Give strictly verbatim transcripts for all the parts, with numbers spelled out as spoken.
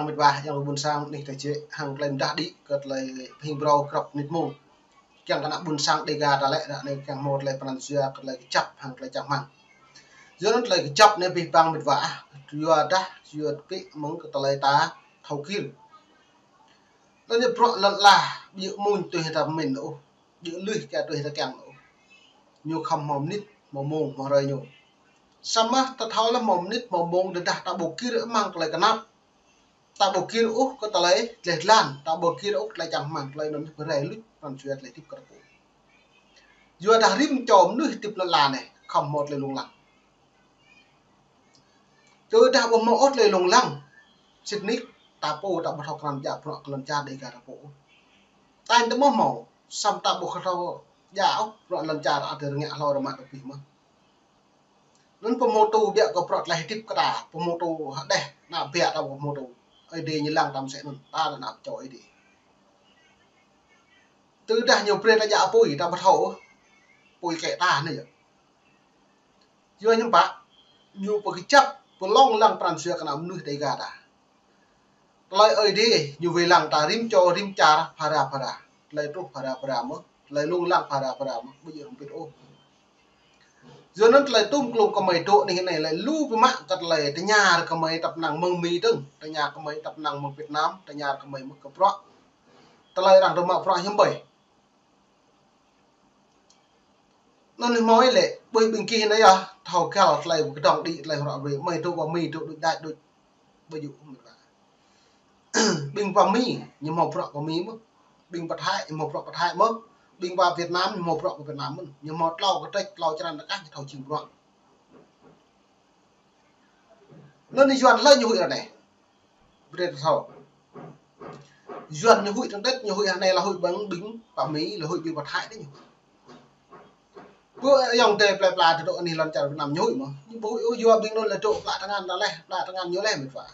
Mĭt wa, ayŏng ƀuôn sang, anih tơjĕ, hăng tơlơi mơdah đĭ kơ tơlơi pơhing brâo grăp mơnit mông. Kiăng kơ ană ƀuôn sang Dêga ta lĕ, ră anai kiăng hmâo tơlơi pơanăn jua kơ tơlơi kơjăp hăng tơlơi čang rơmang. Yua anŭn tơlơi kơjăp anai abih bang mĭt wa ah, yua dah, yua tơpĭ mơ̆ng kơ tơlơi ta thâo gir. Anŭn yơh bruă lŏn ala, ƀu djơ̆ mơ̆ng tui hăng ta pơmĭn ôh, ƀu djơ̆ lui kơ tui hăng ta kiăng ôh. Ñu khŏm hmâo mơnit, hmâo mông, hmâo hrơi ñu. Samơ̆ ta thâo lĕ hmâo mơnit, hmâo mông, tơdah ta ƀu gir amăng tơlơi kơnăp. Ta ƀu gir ôh kơ tơlơi dleh dlan, ta ƀu gir ôh tơlơi čang rơmang, tơlơi anŭn brơi luč pran jua tơlơi hơdip kơ ta pô. Yua dah rĭm čô mơnuih hơdip lŏn ala anai, khŏm hmâo tơlơi lông lăng. Tơdah ƀu hmâo ôh tơlơi lông lăng, sĭt nik, ta pô ta ƀu thâo krăn djă bruă kơ lŏn čar Dêga ta pô. Tañ ta mơ̆ hmâo, samơ̆ ta ƀu thâo djă ôh bruă lŏn čar, adai rơngiă hlâo rơmang ta pih mơ̆. Anŭn pơhmutu biă kơ bruă tơlơi hơdip kơ ta, pơhmutu hơđeh, ană biă ta pơhmutu. Ơi Adai ñu lăng ta mơsĕ anŭn, ta lĕ ană čô Ơi Adai. Tơdah ñu brơi ta djă apui, ta ƀu thâo ôh. Apui kĕ ta anai yơh. Yua hiư̆m pă, ñu pơkơjăp, pơlông lăng pran jua kơ ană mơnuih Dêga ta. Tơlơi Ơi Adai, ñu wai lăng ta rĭm čô rĭm čar phara phara. Tơlơi truh phara phara mơ̆, tơlơi lông lăng phara phara mơ̆, ƀu djơ̆ hơbĭt ôh. Yua anŭn tơlơi tum klung kơmơi dŏ anih anai lĕ lu biă mă kơ tơlơi tơña kơmơi tăp năng mơ̆ng Mi dơ̆ng, tơña kơmơi tăp năng mơ̆ng Việt Nam, tơña kơmơi mơ̆ng kơ bruă. Tơlơi arăng dŏ mă bruă hiư̆m ƀơi. Anŭn hmâo lĕ, ƀơi ƀing gih anai yơh, thâo găl tơlơi kơdŏng đĭ tơlơi hrŏ brơi, mơi dŏ pơ Mi dŏ đuč đač đuč. Ƀu djơ̆ mĭt wa. Ƀing pơ Mi, ñu hmâo bruă pơ Mi mơ̆. Ƀing pơ Thái, ñu hmâo bruă pơ Thái mơ̆. Ƀing pơ Việt Nam, ñu hmâo bruă pơ Việt Nam mơ̆n. Ñu hmâo tlâo kơtrĕč, tlâo črăn rơkah, ñu thâo jing bruă. Anŭn Yuan hlơi ñu huĭ ră anai. Brơi ta thâo. Yuan ñu huĭ tơ̆ng tĕt, ñu huĭ hơnai lĕ huĭ ƀing, ƀing pơ Mi, lĕ huĭ ƀing pơ Thái đôč ñu. Pơ ayŏng adơi plơi pla ta dŏ anih lŏn čar Việt Nam ñu huĭ mơ̆. Ñu ƀu huĭ ôh, yua ƀing anŭn lĕ dŏ pla tơngan ta leh, pla tơngan ñu leh mĭt wa.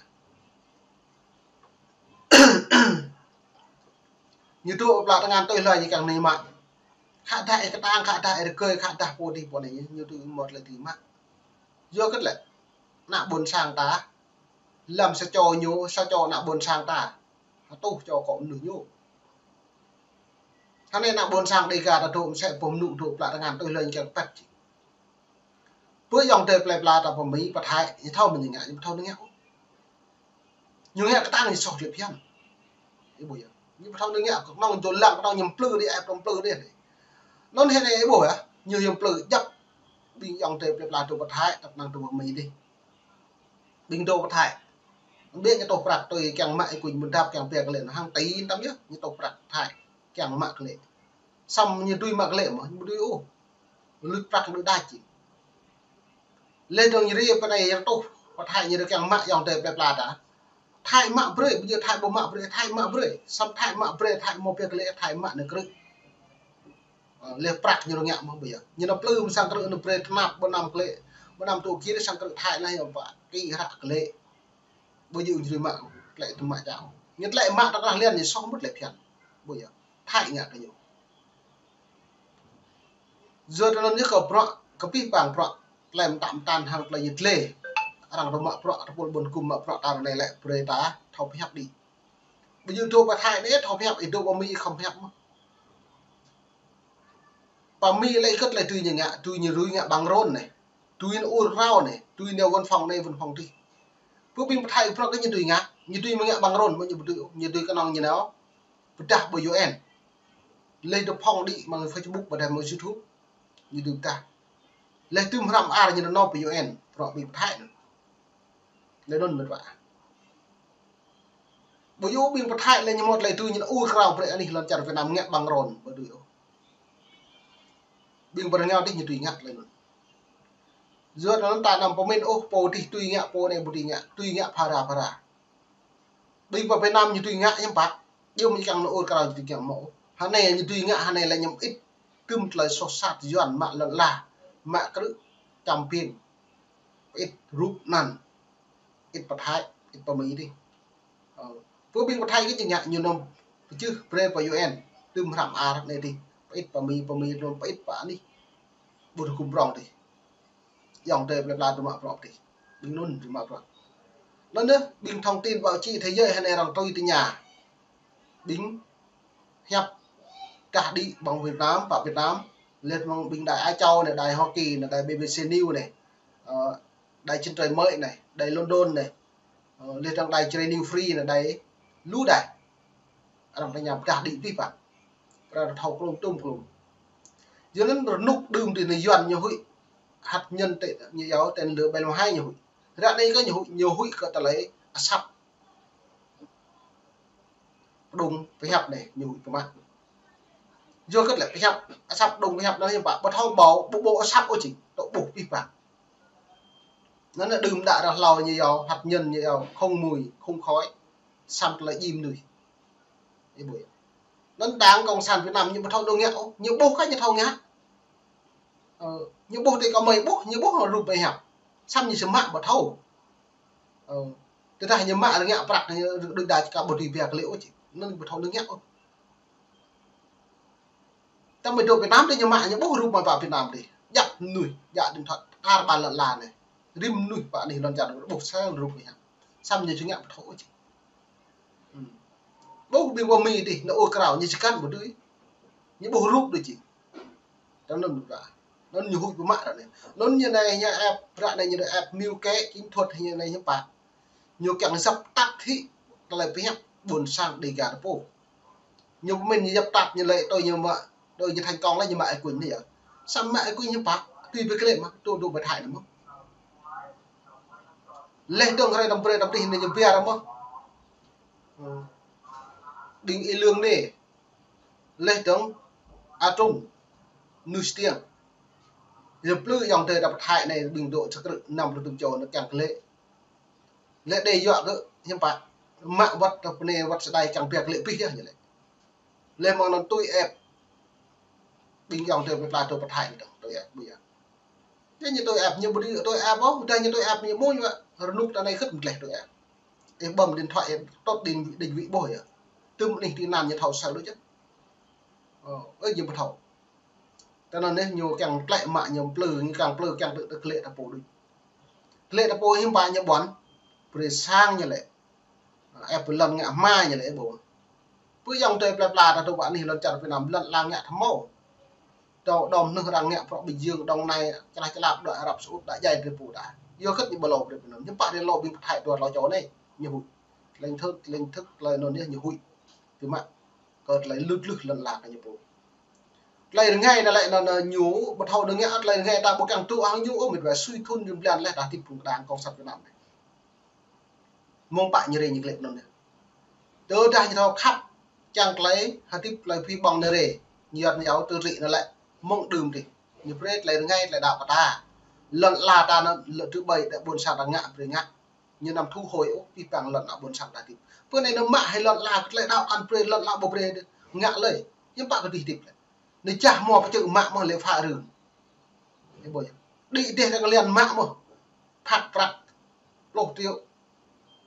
Ñu dŏ pla tơngan tui hlơi ñu kiăng nao mă. Khă dah ih kơtang, khă dah ih rơgơi, khă dah pô dih pô anai, ñu tui mơ̆ tơlơi tui mă. Yua kơ lĕ, ană ƀuôn sang ta, lăm sa čô ñu, sa čô ană ƀuôn sang ta. Hơtuh čô akŏ mơnuih ñu. Hơnai ană ƀuôn sang Dêga ta dŏ mơsĕ pô mơnŭ dŏ pla tơngan tui hlơi ñu kiăng pĕt či. Pơ ayŏng adơi plơi pla ta pơ Mi, pơ Thái, ñu thâo mơ̆ ñu ngă, ñu ƀu thâo ñu ngă. Ñu ngă kơtang ñu soh tơlơi phiăn. Ih ƀuh yơh. Ñu ƀu thâo ñu ngă, kơnơ̆ng ñu lăng, kơnơ̆ng ñu mplư đĭ, ai pơm mplư đĭ. Anŭn hơnai ih ƀuh yơh, ñu yơh mplư djăp. Ƀing ayŏng adơi plơi pla dŏ pơ Thái, tăp năng dŏ pơ Mi đih. Ƀing dŏ pơ Thái. Ƀing ñu tuh prăk tui kiăng mă ih kuñ mơdap kiăng pia kơ lĕ, hăng tơl tăm yơh, ñu tuh prăk Thái, kiăng mă kơ lĕ. Samơ̆ ñu dưi mă kơ lĕ mơ̆, ñu ƀu dưi ôh. Luč prăk đuč đač či. Leh dơ̆ng ñu ri pơ anai yơh tuh, pơ Thái ñu ri kiăng mă ayŏng adơi plơi pla ta. Thái mă brơi, ƀu djơ̆ Thái ƀu mă brơi, Thái mă brơi. Samơ̆ Thái mă brơi, Thái hmâo pia kơ lĕ, Thái mă anai krư̆. Ơ, leh prăk ñu rơngiă mơ̆ ƀu djơ̆. Ñu nao plư mơ̆ sang krư̆ ñu brơi tơnap, ƀu năm kơ lĕ, ƀu năm tŭ kir sang krư̆ Thái anai yơh pă, kĭ hră kơ lĕ. Ƀu djơ̆ ñu dưi mă, tơlơi tơm mă čang. Ñu tơlơi mă ta krah lian ñu soh mŭt tơlơi phiăn. Ƀu djơ̆. Thái ngă kơ ñu. Yua anŭn yơh kơ bruă, kơ abih bang bruă, tơlơi mơtam mơtam hăng tơlơi yit lĕ. Arăng dŏ mă bruă, tơpul ƀôn gum mă bruă ta ră anai lĕ, brơi ta thâo pơhiăp đĭ. Ƀu djơ̆ dŏ pơ Thái anai thâo pơhiăp, ih dŏ pơ Mi ih khŏm pơhiăp mơ̆. Pơ Mi lĕ ih kơt lĕ dưi ñu ngă, dưi ñu rui ngă bằng drone anai. Dưi ñu ur krao anai, dưi ñu văn phòng anai văn phòng adih. Pơ ƀing pơ Thái bruă kơ ñu dưi ngă, ñu dưi mơ̆ ngă bằng drone mơ̆ ñu ƀu dưi, ñu dưi kơnơ̆ng ñu nao pơdah pơ U N. Leh dŏ phŏng đĭ mơ̆ng Facebook, pơdah mơ̆ng YouTube. Ñu dưi pơdah. Leh tơm hrăm ar ñu nao pơ U N, bruă ƀing pơ Thái anŭn. Leh anŭn mĭt wa. Ƀu djơ̆ ƀing pơ Thái lĕ ñu hmâo tơlơi dưi ñu ur krao brơi anih lŏn čar Việt Nam ngă bằng drone, ƀu dưi ôh. Ƀing pơ rơngiao dih ñu dưi ngă tơlơi anŭn. Yua anŭn ta anăm pơmĭn ôh, pô dih dưi ngă, pô anai ƀu dưi ngă, dưi ngă phara phara. Ƀing pơ Việt Nam ñu dưi ngă hiư̆m pă. Djơ̆ mơ̆ ñu kiăng nao ur krao ñu dưi ngă mơ̆ ôh. Hơnai ñu dưi ngă, hơnai lĕ ñu mơit tơm tơlơi soh sat Yuan mă lŏn ala, mă krư̆, čăm pin. Pơit rup anăn. Ĭt pơ Thái, ĭt pơ Mi dih. Ơ, pơ ƀing pơ Thái kơ ñu ngă ñu nao pơčeh brơi pơ U N, tơm hrăm ar anai dih. Pơit pơ Mi, pơ Mi nao pơit pơ anih. Ƀu djơ̆ gum prŏng dih. Ayŏng adơi plơi pla dŏ mă bruă dih. Ƀing anŭn dŏ mă bruă. Anŭn yơh, ƀing thông tin báo chí thế giới hơnai arăng tui tơña. Ƀing hiăp kah đĭ ƀơ̆ng Việt Nam, pă Việt Nam, lĕ mơ̆ng ƀing đài Á Châu anai, đài Hoa Kỳ anai, đài B B C News anai, ơ, đài Chân Trời Mới anai, đài London anai, ơ, lĕ dơ̆ng đài Channel News Free anai, đài lu đài. Arăng tơña pơdah đĭ pih păng. Arăng thâo klum tum klum. Yua anŭn rơnŭk đưm tui anai Yuan ñu huĭ. Hăt nhân tê ñu yua tên lửa B năm mươi hai ñu huĭ. Ră anai kơ ñu huĭ, ñu huĭ kơ tơlơi asăp. Pơđŭng pơhiăp anai, ñu huĭ pơmă. Yua kơ tơlơi pơhiăp, asăp pơđŭng pơhiăp anŭn hiư̆m pă, ƀu thâo ƀâo, ƀu ƀuh asăp ôh čih, tŏ ƀuh pih păng. Anŭn đưm đă ră hlâo ñu yua, hăt nhân ñu yua, không mùi, không khói, samơ̆ tơlơi djim mơnuih. Ih ƀuh yơh. Anŭn Đảng Cộng sản Việt Nam ñu ƀu thâo đô ngă ôh, ñu ƀuh kơ ñu thâo ngă. Ơ, ñu ƀuh tui kơ mơi ƀuh, ñu ƀuh rup mơi hiăp. Samơ̆ ñu či mă ƀu thâo. Ơ, tơdah ñu mă rơngiă prăk ñu đôč đa čơkă ƀu tui biă kơ lĕ ôh čih. Anŭn ƀu thâo đô ngă ôh. Tơdah mơi dŏ Việt Nam dih ñu mă ñu ƀuh rup mơi pă Việt Nam dih. Djăp mơnuih, djăp điện thoại, tar ƀar lŏn ala anai. Rĭm mơnuih pă anih lŏn čar ƀuh sang rup mơi hiăp. Samơ̆ ñu či ngă ƀu thâo ôh čih. Hmm. Ƀuh ƀing pơ Mi dih, nao ur krao, ñu či kăn ƀu dưi. Ñu ƀuh rup đôč čih. Tơl anŭn ră. Anŭn ñu huĭ pơmă ră anai. Anŭn ñu anai ñu ĕp, ră anai ñu ĕp mơ̆ng kơ chiến thuật ñu anai hiư̆m pă. Ñu kiăng dập tắt hĭ tơlơi pơhiăp ƀôn sang Dega ta pô. Ñu pơmĭn ñu dập tắt ñu lĕ tui ñu mă, tui ñu thành công lĕ ñu mă ai kuñ anai yơh. Samơ̆ mă ai kuñ hiư̆m pă, tui ƀơi klĕ mă, tui dŏ ƀơi Thái anai mơ̆n. Lĕ dơ̆ng hrơi tăm brơi tăm tih anai ñu biă mơ̆n. Ơ. Ƀing Y Lương anai. Lĕ dơ̆ng A Trung, Nus Tiang. Yua plư ayŏng adơi ta pơ Thái anai ƀing dŏ čơkrư̆ năm pluh tơm čô anŭn kiăng kơ lĕ. Lĕ đe yua kơ hiư̆m pă. Mă wơ̆t ta pơ anai wơ̆t sơdai kiăng biă kơ lĕ pih yơh ñu lĕ. Lĕ mơ̆ng anŭn tui ĕp. Ƀing ayŏng adơi plơi pla dŏ pơ Thái anai dơ̆ng tui ĕp ƀu yơh. Yua ñu tui ĕp, ñu ƀu dưi tui ĕp ôh, dah ñu tui ĕp ñu mơ̆n yơh, rơnŭk ta anai khĭt mơ̆n tơlơi tui ĕp. Ih bơm điện thoại, ih tŏt định, định vị ƀuh yơh. Tơm anih tui anŭn ñu thâo sơ̆ lu čih. Ơ, ơ, ñu ƀu thâo. Tơl anŭn anai ñu kiăng tlĕ mă ñu plư, ñu kiăng plư kiăng tŭ tơ klĕ ta pô đôč. Klĕ ta pô hiư̆m pă ñu ƀuăn, brơi sang ñu lĕ. Ĕp pơ lŏn ngă hmua ñu lĕ ƀuh. Pơ ayŏng adơi plơi pla ta dŏ pơ anih lŏn čar Việt Nam lŏn ala ngă tơhmâo. Dŏ đom nơh arăng ngă prŏ Bình Dương, Đồng Nai, čơlah čơlap dŏ Arab Saudi đa djai drơi pô đa. Yua kơ ñu ƀu lŏ brơi pơ anŭn. Hiư̆m pă ñu lŏ ƀing pơ Thái dua hlâo čô anai. Ñu huĭ. Tơlơi thơ̆k, tơlơi thơ̆k, tơlơi anŭn yơh ñu huĭ. Tui mă. Kơ tơlơi lŭt lŭt lŏn ala kơ ñu pô. Tơlơi rơngai ta lĕ anŭn, anŭn ñu, ƀu thâo đơ ngă tơlơi rơngai ta ƀu kiăng tŭ hăng ñu ôh, mĭt wa sui thŭn jum blan leh ta tip phung kơđang Cộng sản Việt Nam anai. Mơ̆ng pă ñu rai ñu klĕ anŭn yơh. Tơdah ñu thâo khăp, čang tơlơi, hơdip tơlơi phi ƀơ̆ng anai rai, ñu yơh ñu yua tơ rĭ anŭn lĕ, mơ̆ng đưm dih. Ñu brơi tơlơi rơngai, tơlơi đaŏ kơ ta. Lŏn ala ta anŭn, lŏn tơƀai, đe ƀôn sang ta ngă, brơi ngă. Ñu anăm thu hồi ôh, pih păng lŏn ala ƀôn sang ta hơdip. Pơ anai anŭn mă hai lŏn ala, tơlơi đaŏ kăn brơi, lŏn ala ƀu brơi ngă lơi. Hiư̆m pă kơ dih hơdip lĕ. Anai čah hmua pơčơ̆ mă mơ̆n lĕ phă rưng. Ih ƀuh yơh. Đĭ dêh ta kơ lian mă mơ̆n. Phak prăk. Pluh triệu,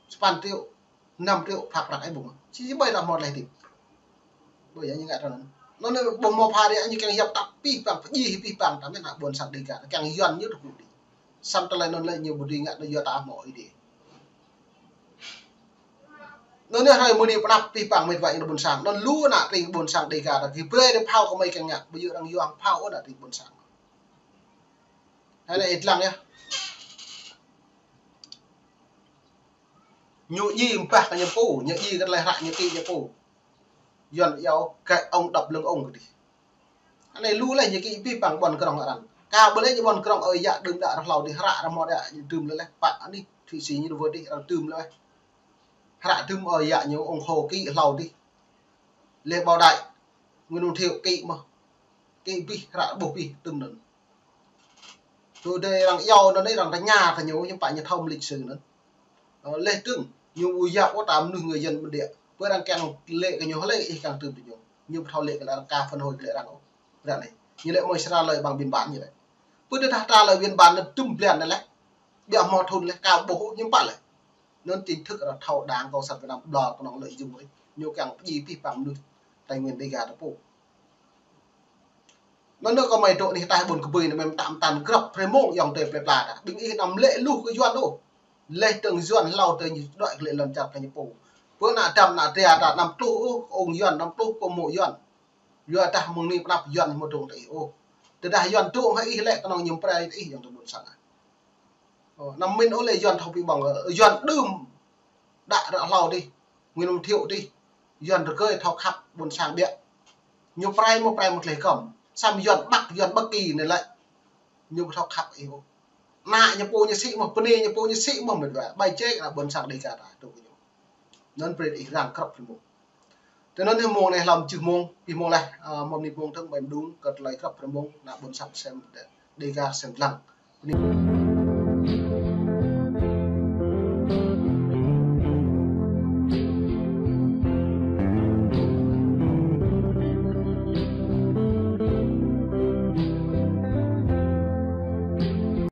sapăn triệu, năm triệu, phak prăk ih ƀuh mơ̆n. Či či ƀai ta hmua tơlơi hơdip. Ƀuh yơh ñu ngă tui anŭn. Anŭn anai ƀuh hmua pha ri ñu kiăng yap tăp pih păng, pơdjai pih păng, ta mĭn hă ƀôn sang Dega, kiăng Yuan ñu tơgŭ đĭ. Samơ̆ tơlơi anŭn lĕ ñu ƀu dưi ngă anŭn yua ta hmâo ih dih. Anŭn yơh hrơi mơ̆ng anai pơnăp pih păng mĭt wa ayŏng adơi ƀôn sang. Anŭn lu ană tring ƀôn sang Dega ta gih brơi đe phao kơ mơi kiăng ngă. Ƀu djơ̆ arăng yua hăng phao ôh ană tring ƀôn sang. Hơnai ih lăng yơh. Ñu djai ƀah kơ ñu pô, ñu djai kơ tơlơi hră ñu kĭ ñu pô. Yuan yua gậy ông đập lưng ông kơ dih. Anai lu lĕ ñu kĭ pih păng ƀuăn krŏng arăng. Kâo ƀu lĕ ñu ƀuăn krŏng ơi yă đưm đă ră hlâo dih hră ră hmâo đă ñu tơm lĕ leh. Pă anih Thụy Sĩ ñu dua dih arăng tơm lĕ leh. Hră tơm ơi yă ñu ông Hồ kĭ hlâo dih. Leh ƀâo đai. Nguyễn Văn Thiệu kĭ mơ̆n. Kĭ pih hră ƀuh pih tơm anŭn. Tui dêh arăng yua anŭn dêh arăng tơña kơ ñu, hiư̆m pă ñu thâo mă lịch sử anŭn. Ơ, leh dơ̆ng, ñu ƀu yap ôh ta mơnuih người dân bản địa. Pơ arăng kiăng lĕ kơ ñu hlơi ih kiăng tơm tơ ñu. Ñu ƀu thâo lĕ kơ arăng ka phản hồi kơ lĕ arăng ôh. Ră anai. Ñu lĕ mơi sra lơi bằng biên bản ñu lĕ. Pơ tơdah ta lơi biên bản anŭn tơm blan anai lĕ. Biă hmâo thŭn lĕ ka ƀuh hiư̆m pă lĕ. Anŭn chính thức arăng thâo Đảng Cộng sản Việt Nam ƀlŏr kơnơ̆ng lợi dụng ôh. Ñu kiăng pơdjai pih păng mơnuih Tây Nguyên Dega ta pô. Anŭn anai kơ mơi dŏ anih ataih ƀôn kơbơi anai mơi tam tan grăp hrơi mông ayŏng adơi plơi pla ta. Ƀing ih anăm lĕ luh kơ Yuan ôh. Leh tơ̆ng Yuan hlâo tơ ñu đuaĭ kơ lĕ lŏn čar kơ ñu pô. Pơ ană dăm ană dra ta anăm tluh ôh, ung Yuan anăm tluh, pô mô Yuan. Yua dah mơ̆ng anai pơ anăp Yuan mơ̆ dŏng tơ ih ôh. Tơdah Yuan dŏng hăng ih lĕ kơnơ̆ng ñu pơrai ih yơ̆ng tơ ƀôn sang. Ơ, anăm min ôh lĕ Yuan thâo pi ƀơ̆ng, ơ, Yuan đưm đă ră hlâo dih, Nguyễn Văn Thiệu dih, Yuan rơgơi thâo khăp ƀôn sang biă. Ñu pơrai mơ̆ pơrai mơ̆ tleh kơm. Samơ̆ Yuan Bắc, Yuan Bắc Kỳ anai lĕ ñu ƀu thâo khăp ih ôh. Ană ñu pô ñu sĭ mơ̆, bơnai ñu pô ñu sĭ mơ̆ mĕt wa. Ƀai čĕ ană ƀôn sang Dêga ta tŭ kơ ñu. Anŭn brơi ih răng krăp rơmông. Tơ anŭn hĭ mông anai hlăm jưh mông, pih mông leh, ơ, mông anai mông thơ̆ng ƀai mơđung, kơ tơlơi krăp rơmông, ană ƀôn sang sem Dêga sem lăng.